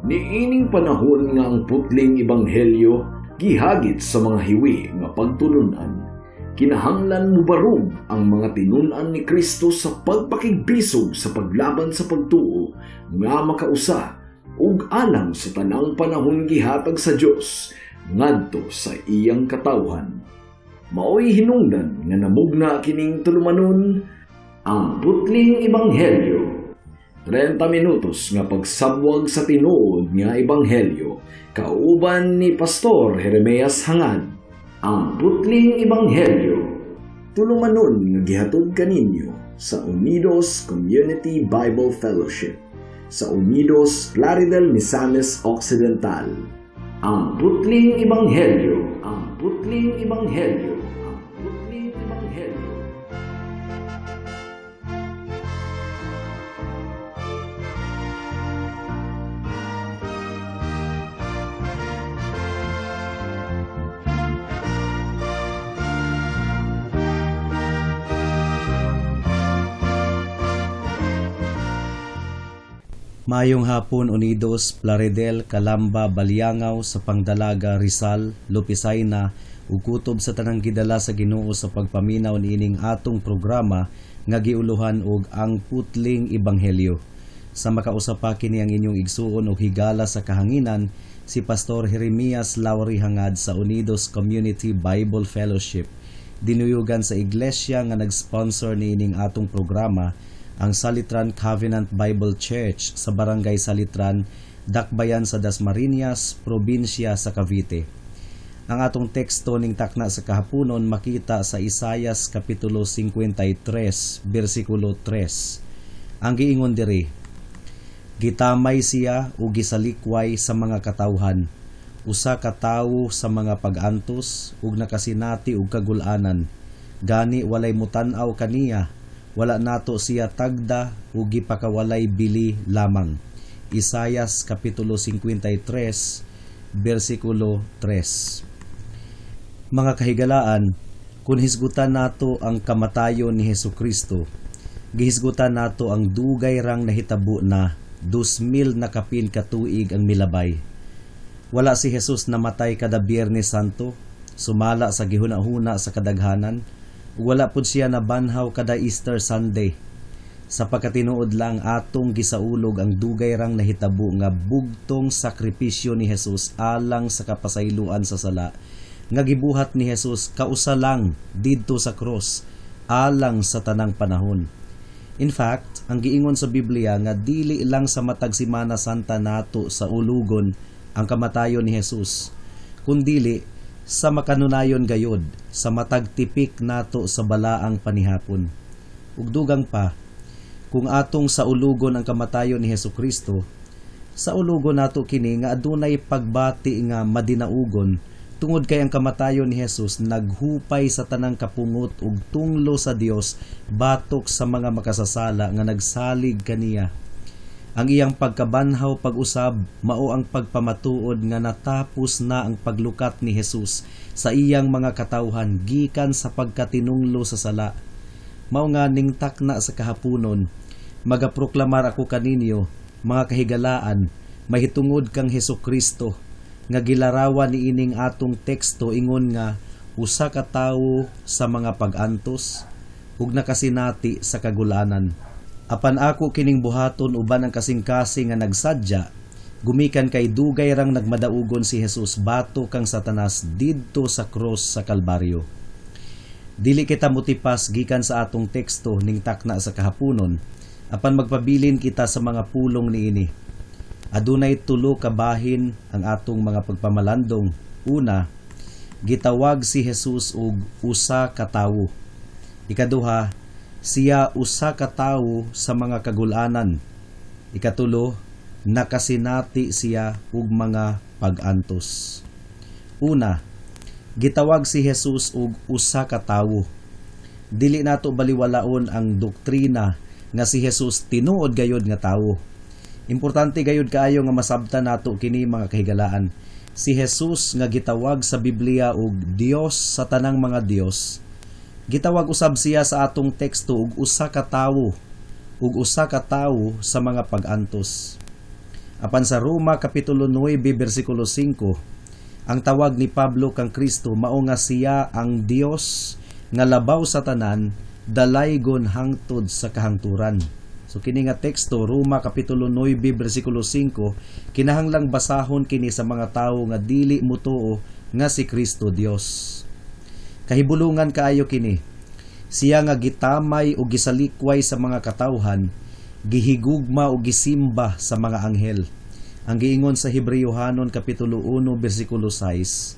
Niining panahon nga ang putling ebanghelyo gihagit sa mga hiwi nga pagtulunan, kinahanglan mubarog ang mga tinun-an ni Kristo sa pagpakigbisog sa paglaban sa pagtuo nga makausa ug alang sa tanang panahon gihatag sa Dios ngadto sa iyang katawhan. Maoy hinungdan nga namugna kining tulumanon, Ang Putling Ebanghelyo. 30 minutos nga pagsabwag sa tinuod nga ebanghelyo kauban ni Pastor Jeremias Hangad. Ang Putling Ebanghelyo. Tulumanon nga gihatod kaninyo sa Unidos Community Bible Fellowship sa Unidos, Plaridel, Misamis Occidental. Ang Putling Ebanghelyo. Ang Putling Ebanghelyo. Ang Putling Ebanghelyo. Maayong hapon, Unidos, Plaridel, Calamba, Baliangao sa Pangdalaga, Rizal, Lopisayna ug kutob sa tanang gidala sa Ginoo sa pagpaminaw niining atong programa nga giuluhan og Ang Putling Ebanghelyo. Sa makausa pa, kini ang inyong igsuon og higala sa kahanginan, si Pastor Jeremias Lowry Hangad sa Unidos Community Bible Fellowship. Dinuyugan sa iglesia nga nag-sponsor niining atong programa, ang Salitran Covenant Bible Church sa Barangay Salitran, Dakbayan sa Dasmariñas, probinsya sa Cavite. Ang atong teksto ning takna sa kahaponon makita sa Isayas kapitulo 53 bersikulo 3. Ang giingon diri, "Gitamay siya ug gisalikway sa mga katawhan, usa ka tawo sa mga pag-antos ug nakasinati og kagul-anan. Gani walay mutan-aw kaniya, wala nato siya tagda ug gipakawalay bili lamang." Isayas kapitulo 53 bersikulo 3. Mga kahigalaan, kung hisgutan nato ang kamatayon ni Hesus Kristo, gihisgutan nato ang dugay rang nahitabo na, 2,000 na kapin ka tuig ang milabay. Wala si Jesus namatay kada Biyernes Santo, sumala sa gihuna-huna sa kadaghanan, ug wala pud siya nabanhaw kada Easter Sunday. Sa pagkatinuod lang, atong gisaulog ang dugay rang nahitabo nga bugtong sakripisyo ni Jesus alang sa kapasayloan sa sala nga gibuhat ni Jesus kausa lang didto sa cross alang sa tanang panahon. In fact, ang giingon sa Biblia nga dili lang sa matag Simana Santa nato saulugon ang kamatayon ni Jesus, kundili sa makanunayon gayod sa matag tipik nato sa balaang panihapon. Ug dugang pa, kung atong saulugon ang kamatayon ni Hesus Kristo, saulugon nato kini nga adunay pagbati nga madinaugon tungod kay ang kamatayon ni Jesus naghupay sa tanang kapungot ug tunglo sa Dios batok sa mga makasasala nga nagsalig kaniya. Ang iyang pagkabanhaw pag-usab mao ang pagpamatuod nga natapos na ang paglukat ni Jesus sa iyang mga katawhan gikan sa pagkatinunglo sa sala. Mao nga ning takna sa kahaponon, magaproklamar ako kaninyo, mga kahigalaan, mahitungod kang Hesus Kristo nga gilarawan niining atong teksto ingon nga usa ka tawo sa mga pag-antos ug nakasinati sa kagulanan. Apan ako kining buhaton uban ang kasing-kasing nga nagsadya gumikan kay dugay rang nagmadaugon si Jesus batok kang Satanas didto sa cross sa Kalbaryo. Dili kita mutipas gikan sa atong teksto ning takna sa kahaponon, apan magpabilin kita sa mga pulong niini. Adunay tulo ka bahin ang atong mga pagpamalandong. Una, gitawag si Jesus og usa ka tawo. Ikaduha, siya usa ka tawo sa mga kagulanan. Ikatulo, nakasinati siya og mga pag-antos. Una, gitawag si Jesus og usa ka tawo. Dili nato baliwalaon ang doktrina nga si Jesus tinuod gayod nga tawo. Importante gayud kaayo nga masabtan nato kini, mga kahigalaan. Si Jesus nga gitawag sa Biblia og Dios sa tanang mga dios, gitawag usab siya sa atong teksto og usa ka tawo ug usa ka tawo sa mga pag-antos. Apan sa Roma kapitulo 9 bersikulo 5, ang tawag ni Pablo kang Kristo mao nga siya ang Dios nga labaw sa tanan, dalaygon hangtod sa kahangturan. So kini nga teksto, Roma kapitulo 9 bersikulo 5, kinahanglang basahon kini sa mga tawo nga dili mutuo nga si Kristo Dios. Kahibulungan kaayo kini. Siya nga gitamay o gisalikway sa mga katawhan, gihigugma o gisimba sa mga anghel. Ang giingon sa Hebreohanon kapitulo 1 bersikulo 6,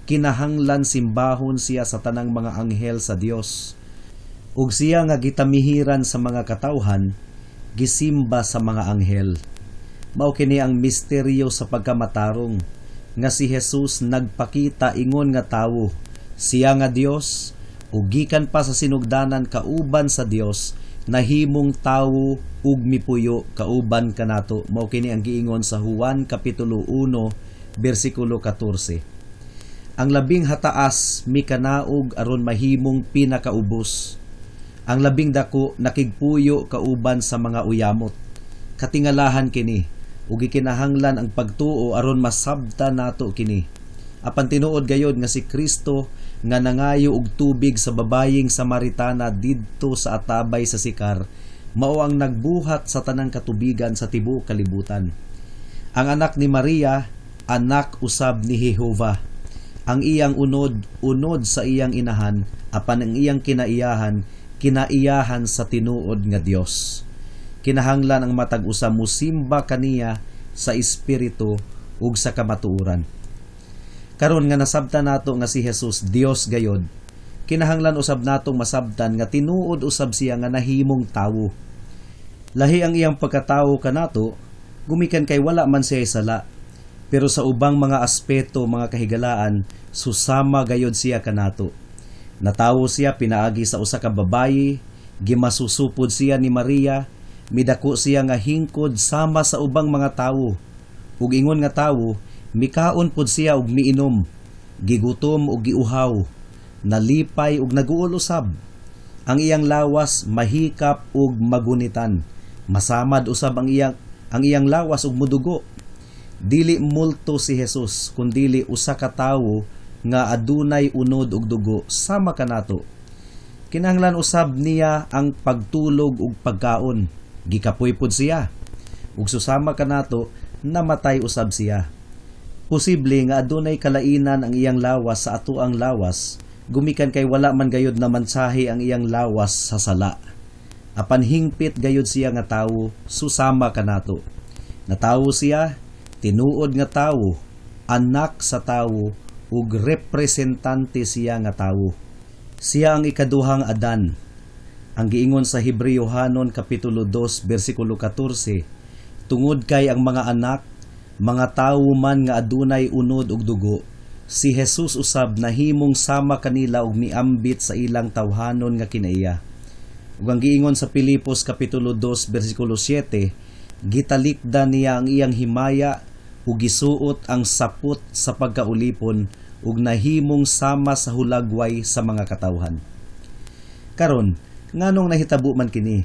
kinahanglan simbahon siya sa tanang mga anghel sa Dios. Ug siya nga gitamihiran sa mga katawhan, gisimba sa mga anghel. Mao kini ang misteryo sa pagkamatarong nga si Jesus nagpakita ingon nga tawo. Siya nga Dios ug gikan pa sa sinugdanan kauban sa Dios, nahimong tawo ug mipuyo kauban kanato. Mao kini ang giingon sa Juan kapitulo 1 bersikulo 14. Ang labing hataas mikanaog aron mahimong pinakaubos. Ang labing dako nakigpuyo kauban sa mga uyamot. Katingalahan kini ug gikinahanglan ang pagtuo aron masabta nato kini. Apan tinuod gayod nga si Kristo nga nangayo og tubig sa babayeng Samaritana didto sa atabay sa Sikar mao ang nagbuhat sa tanang katubigan sa tibuok kalibutan. Ang anak ni Maria, anak usab ni Jehova. Ang iyang unod, unod sa iyang inahan, apan ang iyang kinaiyahan, kinaiyahan sa tinuod nga Dios. Kinahanglan ang matag usa musimba kaniya sa espiritu ug sa kamatuoran. Karon nga nasabtan nato nga si Jesus Dios gayod, kinahanglan usab natong masabtan nga tinuod usab siya nga nahimong tawo. Lahi ang iyang pagkatawo kanato, gumikan kay wala man siya sala. Pero sa ubang mga aspeto, mga kahigalaan, susama gayod siya kanato. Natawo siya pinaagi sa usa ka babayi, gimasusupod siya ni Maria, midako siya nga hingkod sama sa ubang mga tawo. Ug ingon nga tawo, mikaon pod siya ug miinom, gigutom ug giuhaw, nalipay ug naguol usab. Ang iyang lawas mahikap ug magunitan. Masamad usab ang iyang lawas ug mudugo. Dili multo si Jesus, kundili usa ka tawo nga adunay unod ug dugo sama kanato. Kinahanglan usab niya ang pagtulog ug pagkaon. Gikapoy pod siya. Ug susama kanato, namatay usab siya. Posible nga adunay kalainan ang iyang lawas sa atoang lawas, gumikan kay wala man gayod na mansahi ang iyang lawas sa sala. Apan hingpit gayod siya nga tawo, susama kanato. Natawo siya, tinuod nga tawo, anak sa tawo, ug representante siya nga tawo. Siya ang ikaduhang Adan. Ang giingon sa Hebreohanon kapitulo 2 bersikulo 14, tungod kay ang mga anak, mga tawo man nga adunay unod ug dugo, si Jesus usab nahimong sama kanila ug miambit sa ilang tawhanon nga kinaiya. Ug ang giingon sa Pilipos kapitulo 2 bersikulo 7, gitalikdan niya ang iyang himaya ug gisuot ang sapot sa pagkaulipon ug nahimong sama sa hulagway sa mga katawhan. Karon, nganong nahitabo man kini?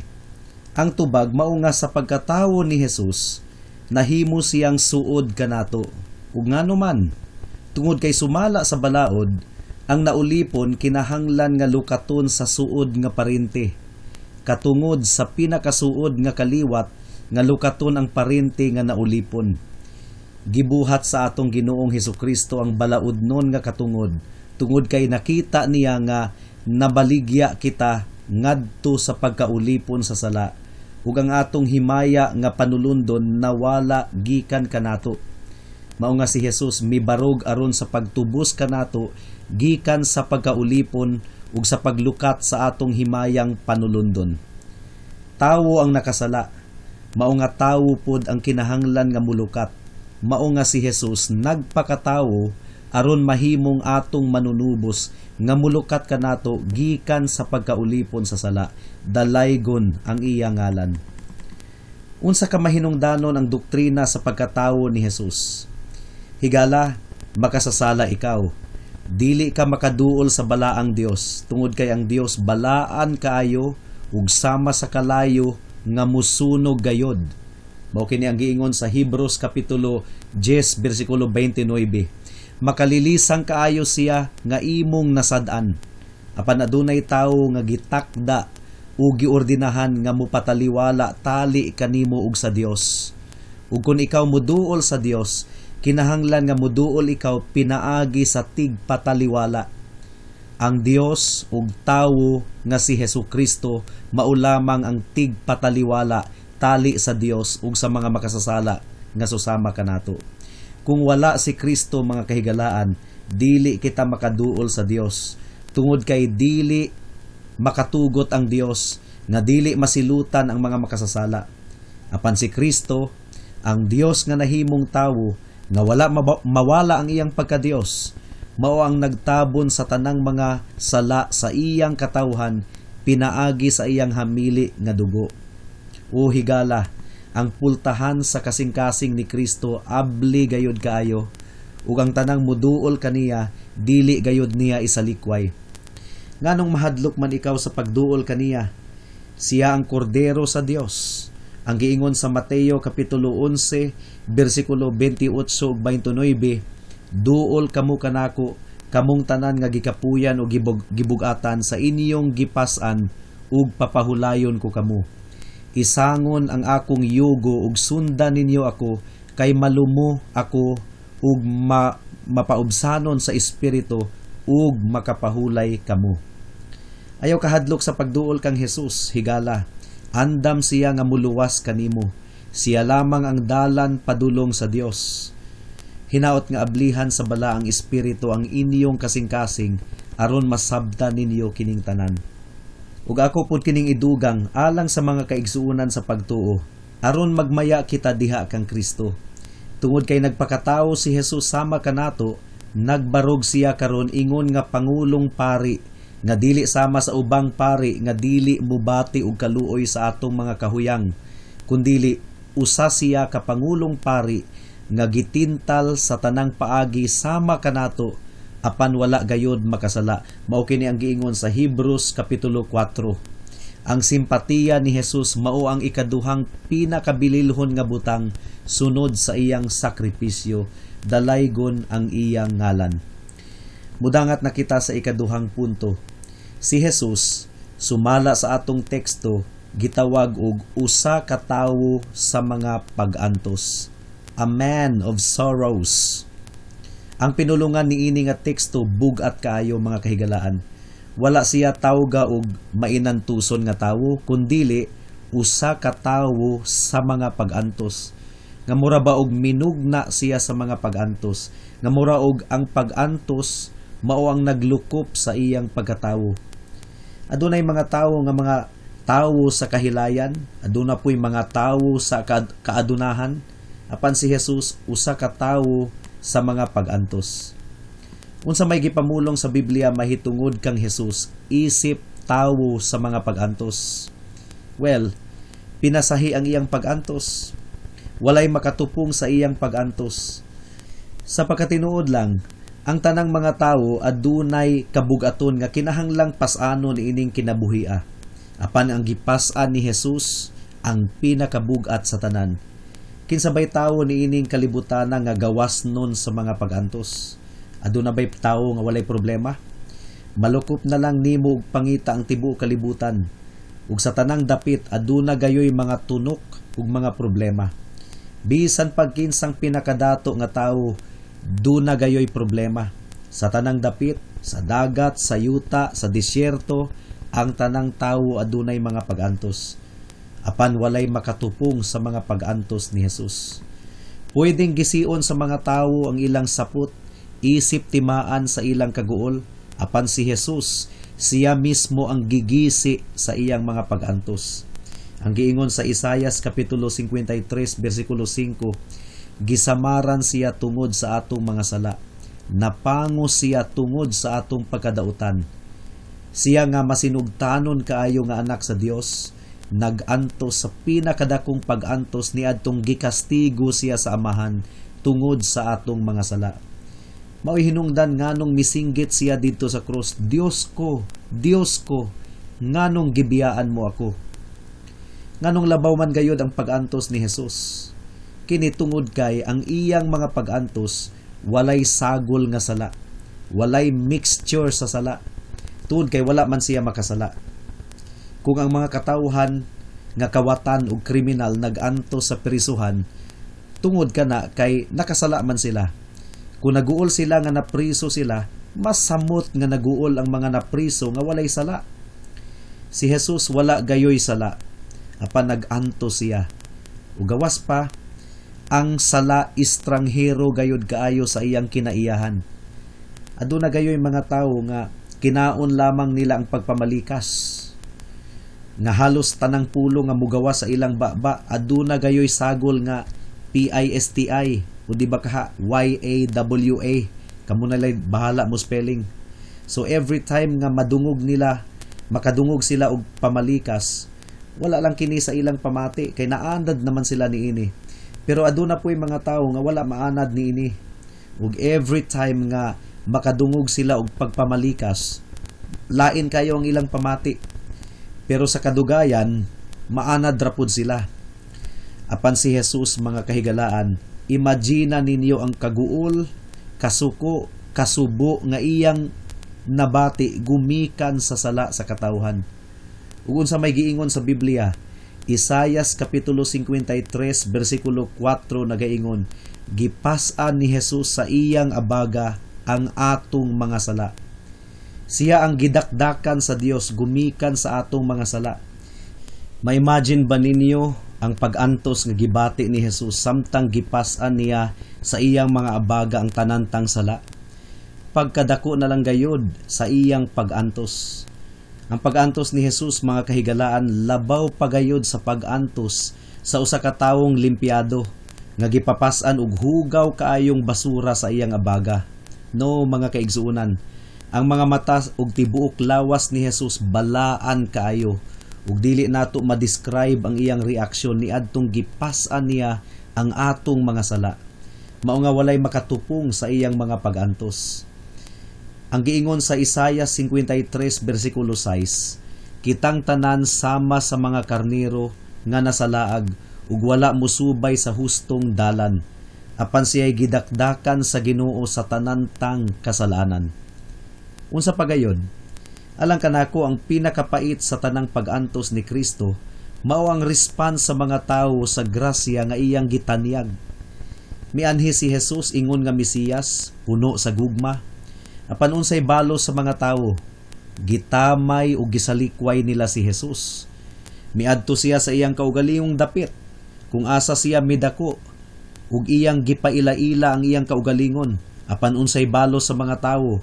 Ang tubag mao nga sa pagkatawo ni Jesus, nahimo siyang suod kanato. Ug ngano man? Tungod kay sumala sa balaod, ang naulipon kinahanglan nga lukaton sa suod nga parente. Katungod sa pinakasuod nga kaliwat nga lukaton ang parente nga naulipon. Gibuhat sa atong Ginoong Hesukristo ang balaodnon nga katungod tungod kay nakita niya nga nabaligya kita ngadto sa pagkaulipon sa sala ug ang atong himaya nga panulundon nawala gikan kanato. Mao nga si Jesus mibarog aron sa pagtubos kanato gikan sa pagkaulipon ug sa paglukat sa atong himayang panulundon. Tawo ang nakasala, mao nga tawo pod ang kinahanglan nga mulukat. Mao nga si Jesus nagpakatawo aron mahimong atong manunubos nga mulukat kanato gikan sa pagkaulipon sa sala. Dalaygon ang iya ngalan. Unsa ka mahinungdanon ang doktrina sa pagkatawo ni Jesus? Higala, makasasala ikaw. Dili ka makaduol sa balaang Dios tungod kay ang Dios balaan kaayo ug sama sa kalayo nga musunog gayod. Mao kini ang giingon sa Hebreos kapitulo 10 bersikulo 29. Makalilisang kaayo siya nga imong nasad-an. Apan adunay tawo nga gitakda ug giordinahan nga mopataliwala tali kanimo ug sa Dios. Ug kun ikaw muduol sa Dios, kinahanglan nga muduol ikaw pinaagi sa tigpataliwala. Ang Dios ug tawo nga si Hesus Kristo mao lamang ang tigpataliwala tali sa Dios ug sa mga makasasala nga susama kanato. Kung wala si Kristo, mga kahigalaan, dili kita makaduol sa Dios tungod kay dili makatugot ang Dios nga dili masilutan ang mga makasasala. Apan si Kristo, ang Dios nga nahimong tawo nga wala mawala ang iyang pagkadios, mao ang nagtabon sa tanang mga sala sa iyang katawhan pinaagi sa iyang hamili nga dugo. O higala, ang pultahan sa kasing-kasing ni Kristo abli gayud kaayo ug ang tanang muduol kaniya dili gayud niya isalikway. Nganong mahadlok man ikaw sa pagduol kaniya? Siya ang kordero sa Dios. Ang giingon sa Mateo kapitulo 11 bersikulo 28 ug 29, "Duol kamo kanako, kamong tanan nga gikapuyan o gibug-atan sa inyong gipas-an, ug papahulayon ko kamo. Isangon ang akong yugo ug sundan ninyo ako, kay malumo ako ug mapaubsanon sa espiritu, ug makapahulay kamo." Ayaw kahadlok sa pagduol kang Jesus, higala. Andam siya nga muluwas kanimo. Siya lamang ang dalan padulong sa Dios. Hinaot nga ablihan sa Balaang Espiritu ang inyong kasing-kasing aron masabtan ninyo kining tanan. Ug ako pud kining idugang alang sa mga kaigsuonan sa pagtuo, aron magmaya kita diha kang Kristo. Tungod kay nagpakatawo si Jesus sama kanato, nagbarog siya karon ingon nga pangulong pari nga dili sama sa ubang pari nga dili mubati og kaluoy sa atong mga kahuyang, kundili usa siya ka pangulong pari nga gitintal sa tanang paagi sama kanato, apan wala gayod makasala. Mao kini ang giingon sa Hebrews kapitulo 4. Ang simpatiya ni Jesus mao ang ikaduhang pinakabililhon nga butang sunod sa iyang sakripisyo. Dalaygon ang iyang ngalan. Mudangat na kita sa ikaduhang punto. Si Jesus, sumala sa atong teksto, gitawag og usa ka tawo sa mga pag-antos. A man of sorrows. Ang pinulungan niini nga teksto bug-at kaayo, mga kahigalaan. Wala siya tawga og mainantuson nga tawo, kundili usa ka tawo sa mga pag-antos. Nga mura ba og minugna siya sa mga pag-antos. Nga mura og ang pag-antos mao ang naglukop sa iyang pagkatawo. Adunay mga tawo nga mga tawo sa kahilayan, aduna po'y mga tawo sa kaadunahan, apan si Jesus usa ka tawo sa mga pag-antos. Unsa may gipamulong sa Biblia mahitungod kang Jesus isip tawo sa mga pag-antos? Well, pinasahi ang iyang pag-antos. Walay makatupong sa iyang pag-antos. Sa pagkatinuod lang, ang tanang mga tawo adunay kabugaton nga kinahanglang pas-anon ining kinabuhia. Apan ang gipas-an ni Jesus ang pinakabugat sa tanan. Kinsa bay tawo niining kalibutan nga gawas nun sa mga pag-antos? Aduna bay tawo nga walay problema? Malukop na lang nimo og pangita ang tibuok kalibutan. Ug sa tanang dapit aduna gayoy mga tunok ug mga problema. Bisan pag kinsang pinakadato nga tawo, duna gayoy problema. Sa tanang dapit, sa dagat, sa yuta, sa disyerto, ang tanang tawo adunay mga pag-antos. Apan walay makatupong sa mga pag-antos ni Jesus. Pwedeng gision sa mga tawo ang ilang sapot, isip timaan sa ilang kaguol, apan si Jesus, siya mismo ang gigisi sa iyang mga pag-antos. Ang giingon sa Isayas kapitulo 53 bersikulo 5, "Gisamaran siya tungod sa atong mga sala. Napangos siya tungod sa atong pagkadautan." Siya nga masinugtanon kaayo nga anak sa Dios, nag-antos sa pinakadakong pag-antos niadtong gikastigo siya sa Amahan tungod sa atong mga sala. Mao'y hinungdan nganong misinggit siya didto sa krus, "Dios ko, Dios ko, nganong gibiyaan mo ako?" Nganong labaw man gayod ang pag-antos ni Jesus? Kini tungod kay ang iyang mga pag-antos walay sagol nga sala. Walay mixture sa sala. Tungod kay wala man siya makasala. Kung ang mga katawhan nga kawatan og kriminal nag-antos sa prisuhan, tungod kana kay nakasala man sila. Kung naguol sila nga napriso sila, mas samot nga naguol ang mga napriso nga walay sala. Si Jesus wala gayoy sala, apan nag-antos siya. Ug gawas pa, ang sala estranghero gayod kaayo sa iyang kinaiyahan. Aduna gayoy mga tawo nga kinaon lamang nila ang pagpamalikas, nga halos tanang pulo nga mugawa sa ilang baba aduna gayoy sagol nga PISTI o di ba kaha YAWA. Kamo na lay bahala mo spelling. So every time nga madungog nila, makadungog sila og pamalikas, wala lang kini sa ilang pamati kay naanad naman sila niini. Pero aduna po'y mga tawo nga wala maanad niini, ug every time nga makadungog sila og pagpamalikas, lain kayo ang ilang pamati. Pero sa kadugayan, maanad ra pud sila. Apan si Jesus, mga kahigalaan, imagine ninyo ang kaguol, kasuko, kasubo nga iyang nabati gumikan sa sala sa katawhan. Ug unsa may giingon sa Biblia? Isayas kapitulo 53 bersikulo 4 nagaingon, gipas-an ni Jesus sa iyang abaga ang atong mga sala. Siya ang gidakdakan sa Dios gumikan sa atong mga sala. Ma-imagine ba ninyo ang pag-antos nga gibati ni Jesus samtang gipas-an niya sa iyang mga abaga ang tanantang sala? Pagkadako na lang gayod sa iyang pag-antos. Ang pag-antos ni Jesus, mga kahigalaan, labaw pagayod sa pag-antos sa usa ka tawong limpyado nga gipapas-an og hugaw kaayong basura sa iyang abaga. No, mga kaigsuonan, ang mga mata ug tibuok lawas ni Jesus balaan kaayo ug dili nato ma-describe ang iyang reaksyon niadtong gipas-an niya ang atong mga sala. Mao nga walay makatupong sa iyang mga pag-antos. Ang giingon sa Isaiah 53 bersikulo 6, "Kitang tanan sama sa mga karnero nga nasalaag ug wala musubay sa hustong dalan. Apan siya'y gidakdakan sa Ginoo sa tanantang kasalanan." Unsa pa gayod? Alang kanako, ang pinakapait sa tanang pag-antos ni Kristo mao ang response sa mga tawo sa grasya nga iyang gitanyag. Mianhi si Jesus ingon nga Mesiyas, puno sa gugma. Apan unsay balos sa mga tawo? Gitamay ug gisalikway nila si Jesus. Miadto siya sa iyang kaugalingong dapit, kung asa siya midako, ug iyang gipaila-ila ang iyang kaugalingon. Apan unsay balos sa mga tawo?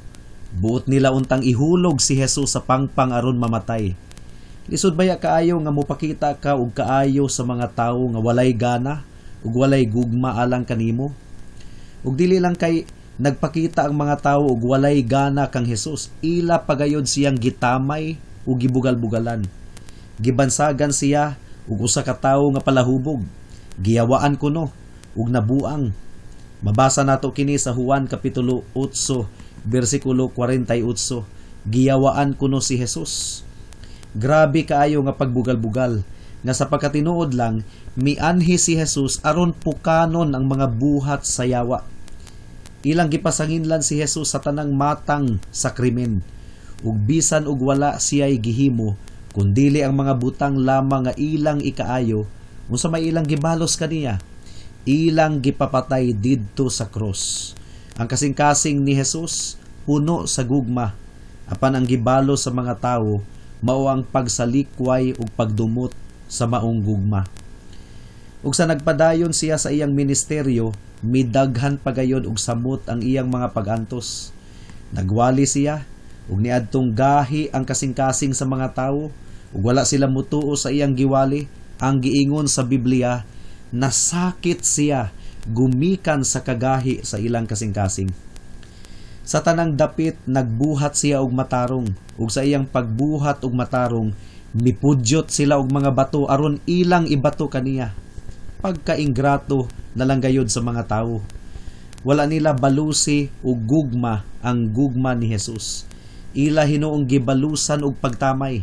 Buot nila untang ihulog si Jesus sa pangpang aron mamatay. Lisod baya kaayo nga mopakita ka og kaayo sa mga tawo nga walay gana ug walay gugma alang kanimo? Ug dili lang kay nagpakita ang mga tawo og walay gana kang Jesus, ila pagayod siyang gitamay ug gibugal-bugalan. Gibansagan siya ug usa ka tawo nga palahubog. Giyawaan kuno ug nabuang. Mabasa nato kini sa Juan kapitulo 8 bersikulo 48. Giyawaan kuno si Jesus. Grabe kaayo nga pagbugal-bugal nga sa pagkatinuod lang mianhi si Jesus aron pukanon ang mga buhat sa yawa. Ilang gipasanginlan si Jesus sa tanang matang sa krimen. Ug bisan og wala siya'y gihimo, kundili ang mga butang lamang nga ilang ikaayo, unsa may ilang gibalos kaniya? Ilang gipapatay didto sa cross. Ang kasing-kasing ni Jesus puno sa gugma, apan ang gibalos sa mga tawo mao ang pagsalikway ug pagdumot sa maong gugma. Ug sa nagpadayon siya sa iyang ministeryo, midaghan pagayod og samot ang iyang mga pag-antos. Nagwali siya ug niadtong gahi ang kasing-kasing sa mga tawo ug wala sila mutuo sa iyang giwali. Ang giingon sa Biblia, nasakit siya gumikan sa kagahi sa ilang kasing-kasing. Sa tanang dapit nagbuhat siya og matarong, ug sa iyang pagbuhat og matarong mipudyot sila og mga bato aron ilang ibato kaniya. Pagkaingrato na lang gayod sa mga tawo. Wala nila balusi og gugma ang gugma ni Jesus. Ila hinuong gibalusan og pagtamay.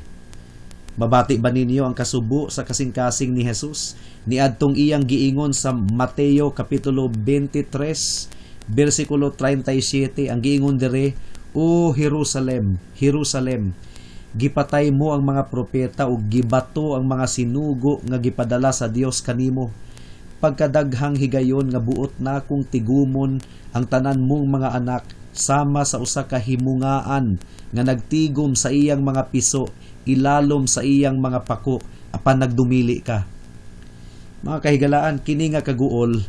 Mabati ba ninyo ang kasubo sa kasing-kasing ni Jesus niadtong iyang giingon sa Mateo kapitulo 23 bersikulo 37? Ang giingon dire, "O Jerusalem, Jerusalem, gipatay mo ang mga propeta ug gibato ang mga sinugo nga gipadala sa Dios kanimo. Pagkadaghang higayon nga buot nakong tigumon ang tanan mong mga anak sama sa usa ka himungaan nga nagtigom sa iyang mga piso ilalom sa iyang mga pako, apan nagdumili ka." Mga kahigalaan, kini nga kaguol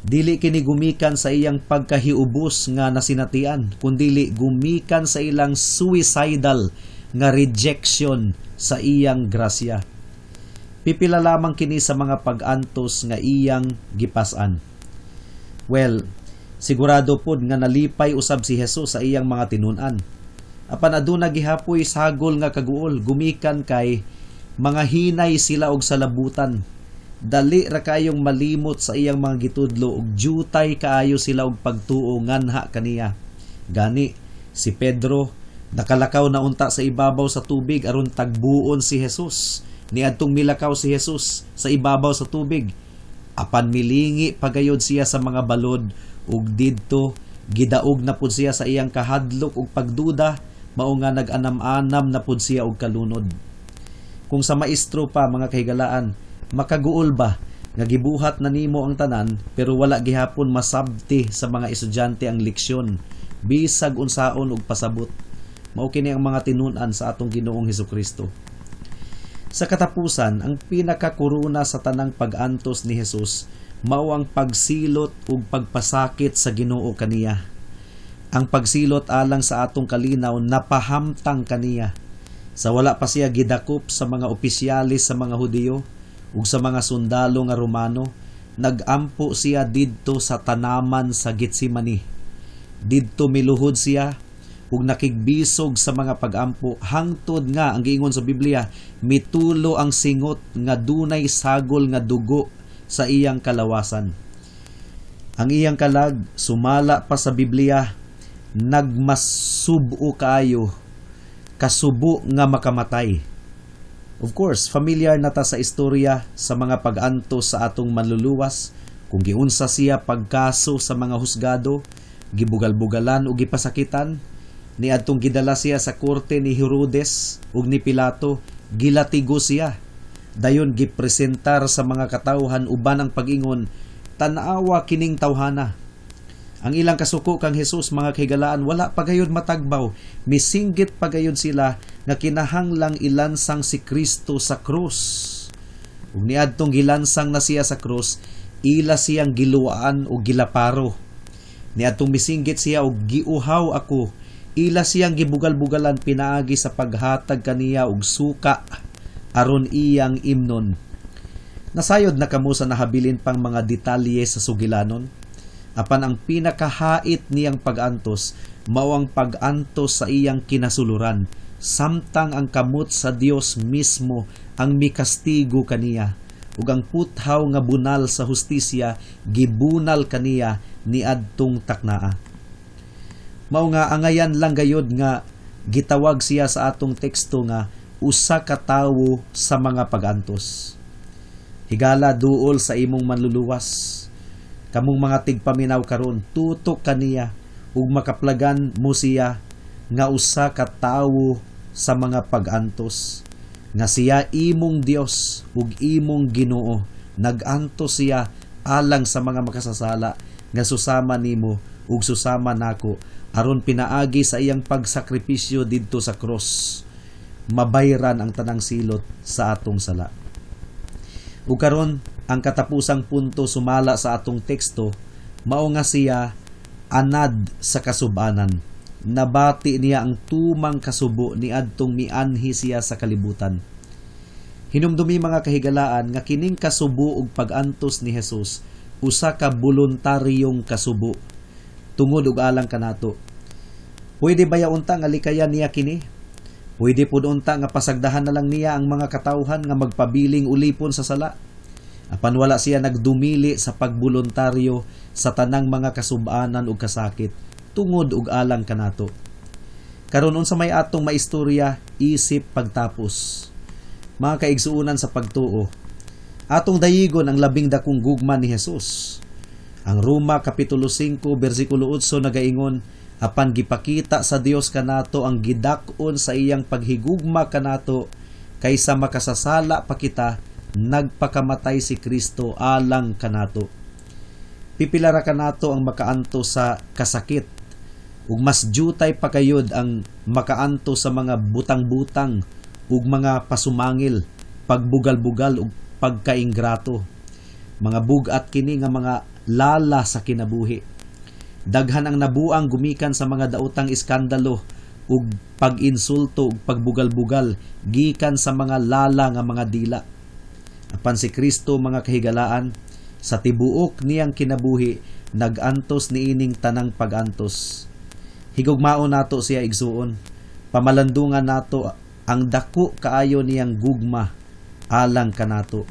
dili kini gumikan sa iyang pagkahiubos nga nasinatian, kundili gumikan sa ilang suicidal nga rejection sa iyang grasya. Pipila lamang kini sa mga pag-antos nga iyang gipas-an. Well, sigurado pod nga nalipay usab si Jesus sa iyang mga tinun-an. Apan aduna gihapoy sagol nga kaguol gumikan kay mga hinay sila og salabutan. Dali ra kayong malimot sa iyang mga gitudlo ug jutay kaayo sila og pagtuo nganha kaniya. Gani si Pedro nakalakaw na unta sa ibabaw sa tubig aron tagbuon si Jesus. Niadtong milakaw si Jesus sa ibabaw sa tubig, apan milingi pagayod siya sa mga balod ug didto gidaog na pud siya sa iyang kahadlok ug pagduda, mao nga nag-anam-anam na pud siya og kalunod. Kung sa maestro pa, mga kahigalaan, makaguol ba nga gibuhat na nimo ang tanan pero wala gihapon masabti sa mga estudyante ang leksyon bisag unsaon og pasabot? Mao kini ang mga tinun-an sa atong Ginoong Hesukristo. Sa katapusan, ang pinakakorona sa tanang pag-antos ni Jesus mao ang pagsilot ug pagpasakit sa Ginoo kaniya. Ang pagsilot alang sa atong kalinaw napahamtang kaniya. Sa wala pa siya gidakop sa mga opisyalis sa mga Hudiyo ug sa mga sundalo nga Romano, nagampo siya didto sa tanaman sa Getsemani. Didto miluhod siya ug nakigbisog sa mga pagampo hangtod nga, ang giingon sa Biblia, mitulo ang singot nga dunay sagol nga dugo sa iyang kalawasan. Ang iyang kalag, sumala pa sa Biblia, nagmasubo kaayo, kasubo nga makamatay. Of course, familiar na ta sa istorya sa mga pag-antos sa atong Manluluwas, kung giunsa siya pagkaso sa mga husgado, gibugal-bugalan ug gipasakitan, niadtong gidala siya sa korte ni Herodes ug ni Pilato, gilatigo siya. Dayon gipresentar sa mga katawhan uban ang pag-ingon, "Tan-awa kining tawhana." Ang ilang kasuko kang Jesus, mga kahigalaan, wala pa gayud matagbaw. Misinggit pa gayud sila nga kinahanglang ilansang si Kristo sa krus. Ug niadtong gilansang na siya sa krus, ila siyang giluwaan o gilaparo. Niadtong misinggit siya og "Giuhaw ako," ila siyang gibugal-bugalan pinaagi sa paghatag kaniya og suka aron iyang imnon. Nasayod na kamo sa nahabilin pang mga detalye sa sugilanon. Apan ang pinakahait niyang pag-antos mao ang pag-antos sa iyang kinasuluran, samtang ang kamot sa Dios mismo ang mikastigo kaniya ug ang puthaw nga bunal sa hustisya gibunal kaniya niadtong taknaa. Mao nga angayan lang gayod nga gitawag siya sa atong teksto nga usa ka tawo sa mga pag-antos. Higala duol sa imong Manluluwas. Kamong mga tigpaminaw karon, tutok kaniya ug makaplagan mo siya nga usa ka tawo sa mga pag-antos, nga siya imong Dios ug imong Ginoo. Nag-antos siya alang sa mga makasasala nga susama nimo ug susama nako, aron pinaagi sa iyang pagsakripisyo didto sa cross mabayran ang tanang silot sa atong sala. Ug karon, ang katapusang punto sumala sa atong teksto mao nga siya anad sa kasubanan. Nabati niya ang tumang kasubo niadtong mianhi siya sa kalibutan. Hinumdumi, mga kahigalaan, nga kining kasubo ug pag-antos ni Jesus usa ka boluntaryong kasubo tungod ug alang kanato. Pwede baya unta nga likayan niya kini? Pwede pud unta nga pasagdahan na lang niya ang mga katawhan nga magpabiling ulipon sa sala. Apan wala siya nagdumili sa pagboluntaryo sa tanang mga kasubanan ug kasakit tungod ug alang kanato. Karon, unsa may atong maistorya isip pagtapos? Mga kaigsuonan sa pagtuo, atong dayigon ang labing dakong gugma ni Jesus. Ang Roma Kapitulo 5 bersikulo 8 nagaingon, "Apan gipakita sa Dios kanato ang gidak-on sa iyang paghigugma kanato, kaysa makasasala pa kita, nagpakamatay si Kristo alang kanato." Pipila ra kanato ang makaanto sa kasakit ug mas jutay pa kayod ang makaanto sa mga butang-butang ug mga pasumangil, pagbugal-bugal ug pagkaingrato. Mga bug-at kini nga mga lala sa kinabuhi. Daghan ang nabuang gumikan sa mga daotang iskandalo ug pag-insulto ug pagbugal-bugal gikan sa mga lala nga mga dila. Apan si Kristo, mga kahigalaan, sa tibuok niyang kinabuhi nag-antos niining tanang pag-antos. Higugmaon nato siya, igsuon. Pamalandungan nato ang dako kaayo niyang gugma alang kanato.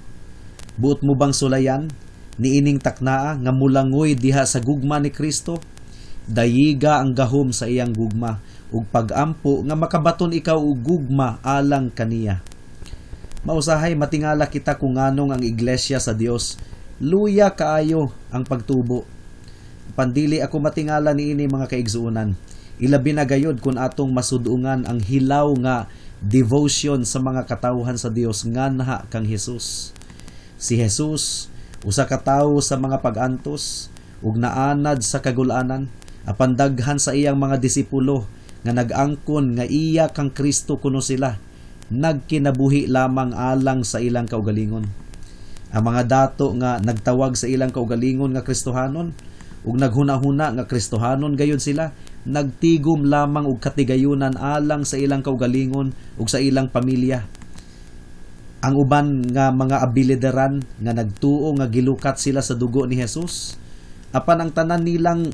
Buot mo bang sulayan niining taknaa nga mulangoy diha sa gugma ni Kristo? Dayiga ang gahom sa iyang gugma ug pagampo nga makabaton ikaw og gugma alang kaniya. Mausahay matingala kita kung nganong ang iglesia sa Dios luya kaayo ang pagtubo. Pandili ako matingala niini, mga kaigsuonan. Ilabi na gayod kung atong masudungan ang hilaw nga devotion sa mga katawhan sa Dios nganha kang Jesus. Si Jesus, usa ka tawo sa mga pag-antos ug naanad sa kagulanan, apan daghan sa iyang mga disipulo nga nag-angkon nga iya kang Kristo kuno sila, nagkinabuhi lamang alang sa ilang kaugalingon. Ang mga dato nga nagtawag sa ilang kaugalingon nga Kristohanon ug naghuna-huna nga Kristohanon gayud sila, nagtigom lamang og katigayunan alang sa ilang kaugalingon ug sa ilang pamilya. Ang uban nga mga abilidaran nga nagtuo nga gilukat sila sa dugo ni Jesus, apan ang tanan nilang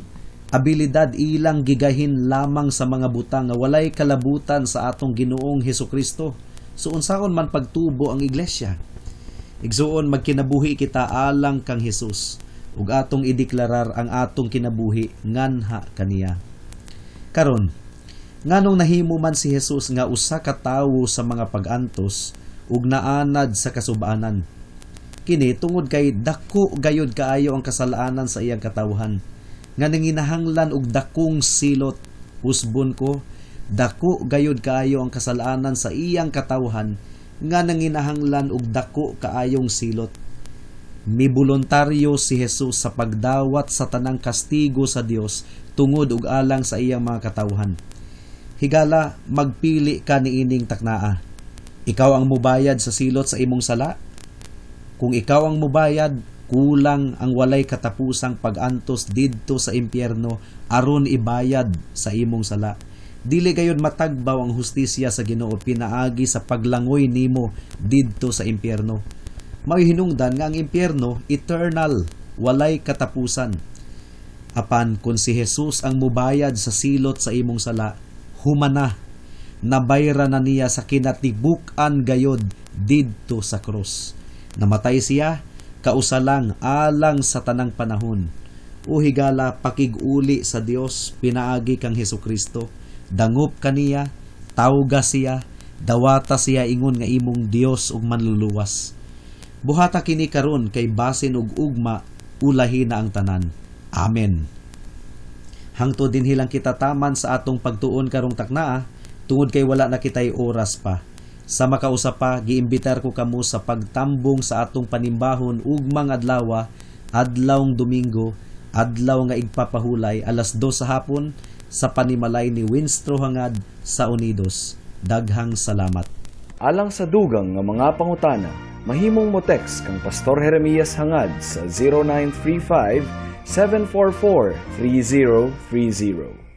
abilidad ilang gigahin lamang sa mga butang nga walay kalabutan sa atong Ginoong Hesukristo. So unsaon man pagtubo ang iglesia? Igsuon, magkinabuhi kita alang kang Jesus ug atong ideklarar ang atong kinabuhi nganha kaniya. Karon, nganong nahimo man si Jesus nga usa ka tawo sa mga pag-antos ug naanad sa kasubanan? Kini tungod kay dako gayud kaayo ang kasalanan sa iyang katawhan nga nanginahanglan og dakong silot. Usbon ko, dako gayud kaayo ang kasalanan sa iyang katawhan nga nanginahanglan og dako kaayong silot. Miboluntaryo si Jesus sa pagdawat sa tanang kastigo sa Dios tungod ug alang sa iyang mga katawhan. Higala, magpili ka niining taknaa. Ikaw ang mubayad sa silot sa imong sala? Kung ikaw ang mubayad, kulang ang walay katapusang pag-antos didto sa impyerno aron ibayad sa imong sala. Dili gayud matagbaw ang hustisya sa Ginoo pinaagi sa paglangoy nimo didto sa impyerno. Mao'y hinungdan nga ang impyerno eternal, walay katapusan. Apan kung si Jesus ang mubayad sa silot sa imong sala, humana, nabayra na niya sa kinatibuk-an gayod didto sa krus. Namatay siya kausa lang alang sa tanang panahon. O higala, pakig-uli sa Dios pinaagi kang Hesukristo. Dangop kaniya, tawga siya, dawata siya ingon nga imong Dios ug Manluluwas. Buhata kini karon kay basin og ugma ulahi na ang tanan. Amen. Hangtod dinhi lang kita taman sa atong pagtuon karong taknaa tungod kay wala na kitay oras pa. Sa makausa pa, giimbitar ko kamo sa pagtambong sa atong panimbahon ugmang adlawa, adlawng Domingo, adlaw nga igpapahulay, 2:00 sa hapon sa panimalay ni Winstro Hangad sa Unidos. Daghang salamat. Alang sa dugang nga mga pangutana, mahimong mo text kang Pastor Jeremias Hangad sa 0935 744 3030.